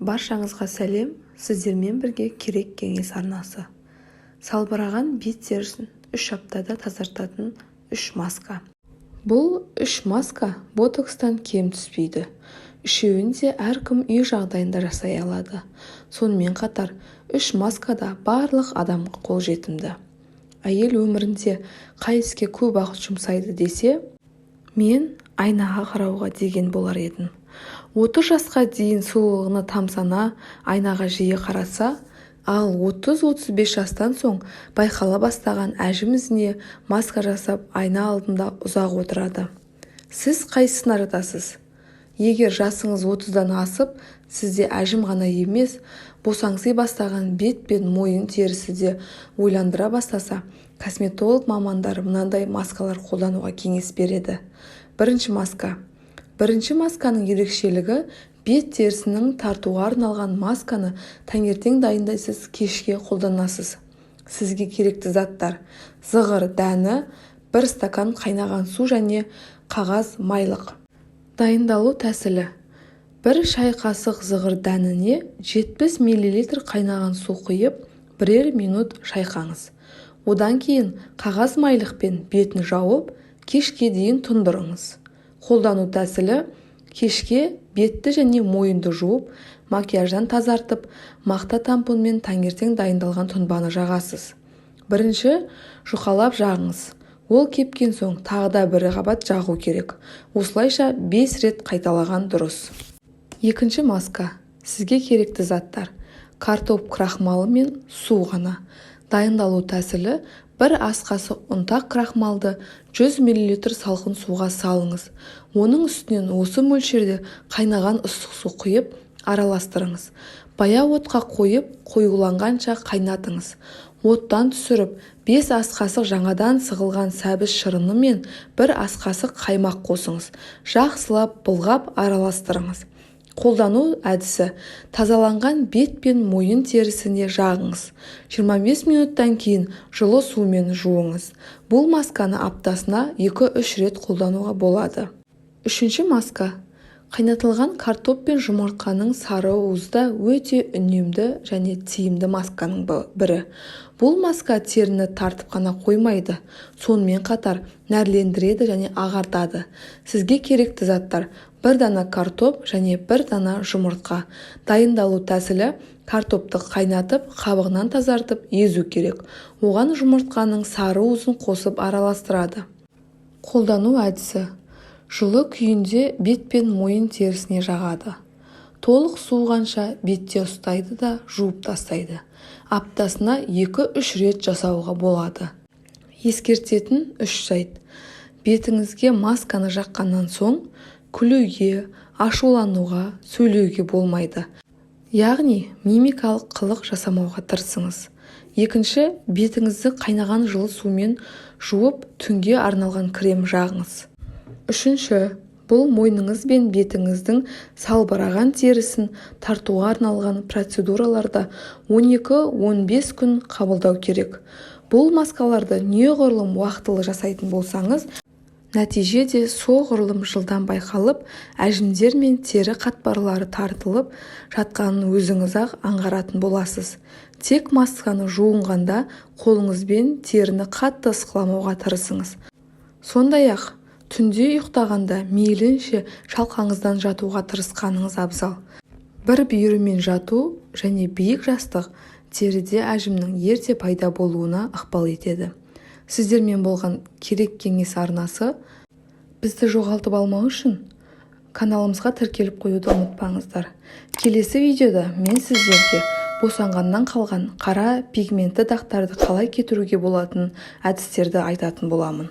Баршаңызға сәлем! Сіздермен бірге Керек кеңес арнасы. Салбыраған бет терісін 3 аптада тазартатын үш маска. Бұл үш маска ботокстан кем түспейді. Үшеуін де әркім үй жағдайында жасай алады. Сонымен қатар үш маска да барлық адамға қолжетімді. Әйел өмірінде қай іске көп уақыт жұмсайды десе, мен айнаға қарауға деген болар едім. 30 жасқа дейін сұлулығына тамсана, айнаға жиі қараса, ал 30-35 жастан соң байқала бастаған әжім ізіне маска жасап, айна алдында ұзақ отырады. Сіз қайсысына жатасыз? Егер жасыңыз 30-дан асып, сізде әжім ғана емес, босаңси бастаған бет пен мойын терісі де ойландыра бастаса, косметолог мамандар мынадай маскалар қолдануға кеңес береді. Бірінші маска. Бірінші масканың ерекшелігі: бет терісінің тартуға арналған. Масканы таңертең дайындайсыз, кешке қолданасыз. Сізге керекті заттар: зығыр дәні, бір стакан қайнаған су және қағаз майлық. Дайындалу тәсілі: бір шай қасық зығыр дәніне 70 мл қайнаған су құйып, бірер минут шайқаңыз. Одан кейін қағаз майлықпен бетін жауып, кешке дейін тұндырыңыз. Қолдану тәсілі: кешке бетті және мойынды жуып, макияждан тазартып, мақта тампонмен таңертең дайындалған тұнбаны жағасыз. Бірінші жұқалап жағыңыз, ол кепкен соң тағы да бір қабат жағу керек. Осылайша бес рет қайталаған дұрыс. Екінші маска. Сізге керекті заттар: картоп крахмалы мен су ғана. Дайындалу тәсілі: бір ас қасық ұнтақ крахмалды 100 мл салқын суға салыңыз. Оның үстінен осы мөлшерде қайнаған ыстық су құйып, араластырыңыз. Баяу отқа қойып, қоюланғанша қайнатыңыз. Оттан түсіріп, 5 ас қасық жаңадан сығылған сәбіз шырыны мен бір ас қасық қаймақ қосыңыз. Жақсылап былғап, араластырыңыз. Қолдану әдісі: тазаланған бет пен мойын терісіне жағыңыз. 25 минуттан кейін жылы сумен жуыңыз. Бұл масканы аптасына 2-3 рет қолдануға болады. Үшінші маска. Қайнатылған картоп пен жұмыртқаның сары уызы да өте үнемді және тиімді масканың бірі. Бұл маска теріні тартып қана қоймайды, сонымен қатар нәрлендіреді және ағартады. Сізге керекті заттар: бір дана картоп және бір дана жұмыртқа. Дайындалу тәсілі: картопты қайнатып, қабығынан тазартып, езу керек. Оған жұмыртқаның сары уызын қосып, араластырады. Қолдану әдісі: жылы күйінде бет пен мойын терісіне жағады. Толық суығанша бетте ұстайды да, жуып тастайды. Аптасына 2-3 рет жасауға болады. Ескертетін үш жайт: бетіңізге масканы жаққаннан соң күлуге, ашулануға, сөйлеуге болмайды, яғни мимикалық қылық жасамауға тырысыңыз. Екінші, бетіңізді қайнаған жылы сумен жуып, түнге арналған крем жағыңыз. Үшінші, бұл мойныңыз бен бетіңіздің салбыраған терісін тартуға арналған процедураларды 12-15 күн қабылдау керек. Бұл маскаларды неғұрлым уақытылы жасайтын болсаңыз, нәтиже де соғұрлым жылдам байқалып, әжімдер мен тері қатпарлары тартылып жатқанын өзіңіз-ақ аңғаратын боласыз. Тек масканы жуынғанда қолыңызбен теріні қатты ысқыламауға тырысыңыз. Сондай-ақ түнде ұйықтағанда мейлінше шалқаңыздан жатуға тырысқаныңыз абзал. Бір бүйірімен жату және биік жастық теріде әжімнің ерте пайда болуына ықпал етеді. Сіздермен болған Керек кеңес арнасы. Бізді жоғалтып алмау үшін каналымызға тіркеліп қоюды ұмытпаңыздар. Келесі видеода мен сіздерге босанғаннан қалған қара пигментті дақтарды қалай кетіруге болатын әдістерді айтатын боламын.